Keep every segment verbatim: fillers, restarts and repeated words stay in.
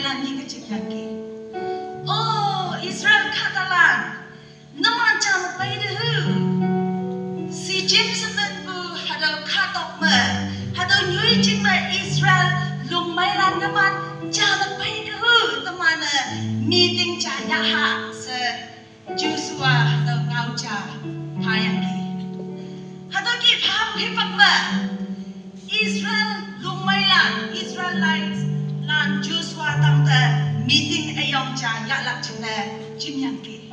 Nyi ka jingyan ki. O Israel kahtalan, numan jam pei de hu. Si James ben pu hadau katok me, hadau nyui jing me Israel lungmeilan numan jam pei de hu. Teman-e meeting ja ya ha se Joshua hadau ngau ja pha yang ki. Hadau ki pha phi pak me Israel lungmeilan, Israelites lan Joshua tang te meeting ayong ja yahlak jingne jim yang ki.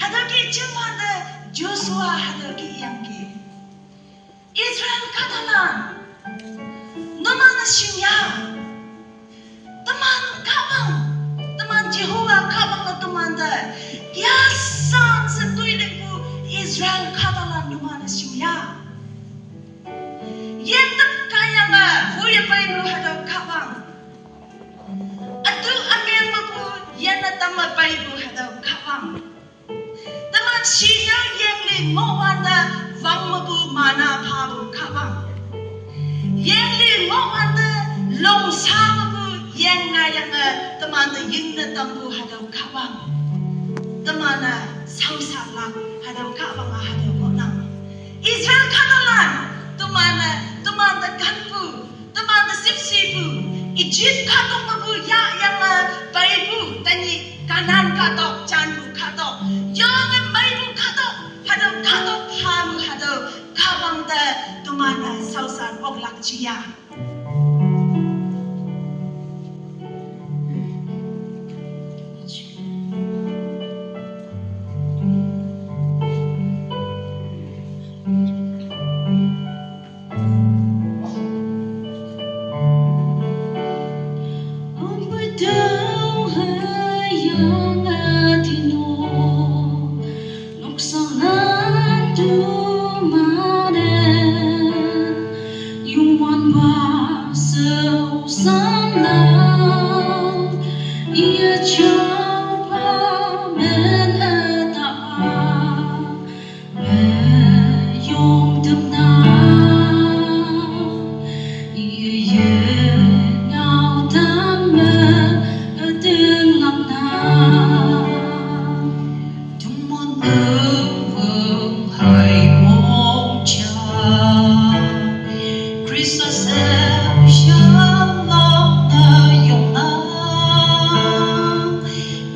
Hadau ki jim wan te Joshua hadau ki yang ki. Israel kahtalan, numan-e shing ya. Teman Kahwang, teman Jehovah Kahwang-e teman te ya san se toi lingpu Israel kahtalan numan-e shing ya. Yin te kayange, woiye peipu hadau Kahwang. Atu ameng mepu yin-e tamme peipu hadau Kahwang. Teman shinyau yengli ngohwante wang mepu mana phapu Kahwang. Yengli ngohwante longsa mepu yeng ngayange teman te yingne tampu hadau Kahwang. Teman-e shaoshanlak hadau Kahwang-a hadau ngohnang. Israel kahtalan, teman-e, teman te kanpu, teman te shipshipu, Egypt kahtok mepu yahyange peipu, tenyih Kanan kahtok, janpu kahtok, yonge meipu kahtok, hadau kahtok phapu hadau Kahwang te teman-e shaoshan oklak jiya. Noksa lan tu mane, Youngwanpa shaoshanlak, iye jaopa men-e taopa, me yong tamnang, iye ngao tangme ütinglaknang. Tongmon üwang hai mong ja, Khrista she shanlak ne yongnang.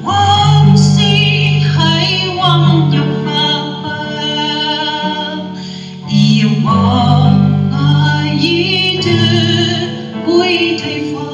Wangsi hai wang yangpapa, i wang ngai yi te pui tei fa.